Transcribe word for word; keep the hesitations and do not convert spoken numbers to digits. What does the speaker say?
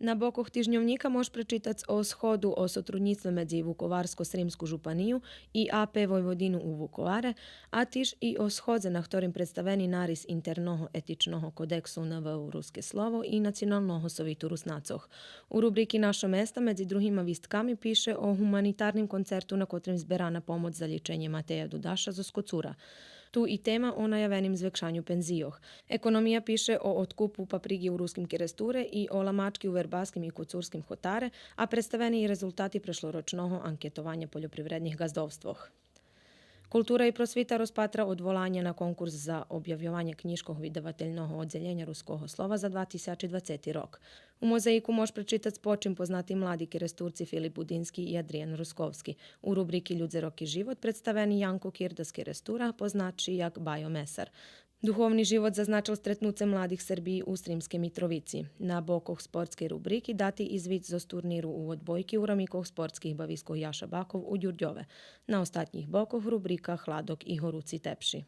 На бокох Тижньовнїка мож пречитац о сходу о сотруднїцтве медзи Вуковарско-Сримску жупанию и А П Войводину у Вуковаре, а тиж и о сходзе на хторим представени нарис Интерного етичного кодексу Н В У Руске слово и Националного совиту Руснацох. У рубрики Нашо места медзи другима вистками пише о гуманитарним концерту на котрим зберана помоц за лїченє Матея Дудаша зоз Коцура. Ту и тема о наявеним звекшаню пензийох. Економия пише о откупу паприґи у Руским Керестуре и о ламачки у Вербаским и Коцурским хотаре, а представени и резултати прешлорочного анкетованя польопривредних ґаздовствох. Култура и просвита розпатра одволанє на конкурс за обявйованє кнїжкох видавательного оддзелєня Руского слова за два тисячи двацети рок. У музеїку мож пречитац по чим познати млади Керестурци Филип Будински и Адриян Русковски. У рубрики Людзе, роки, живот представени Янко Кирда з Керестура, познатши як Байо Месар. Духовни живот зазначел стретнуце младих Сербиї у Сримскей Митровици. На бокох спортскей рубрики дати и звит зоз турниру у одбойки у рамикох спортских бавискох Яша Баков у Дюрдьове. На остатнїх бокох рубрика Хладок и горуци тепши.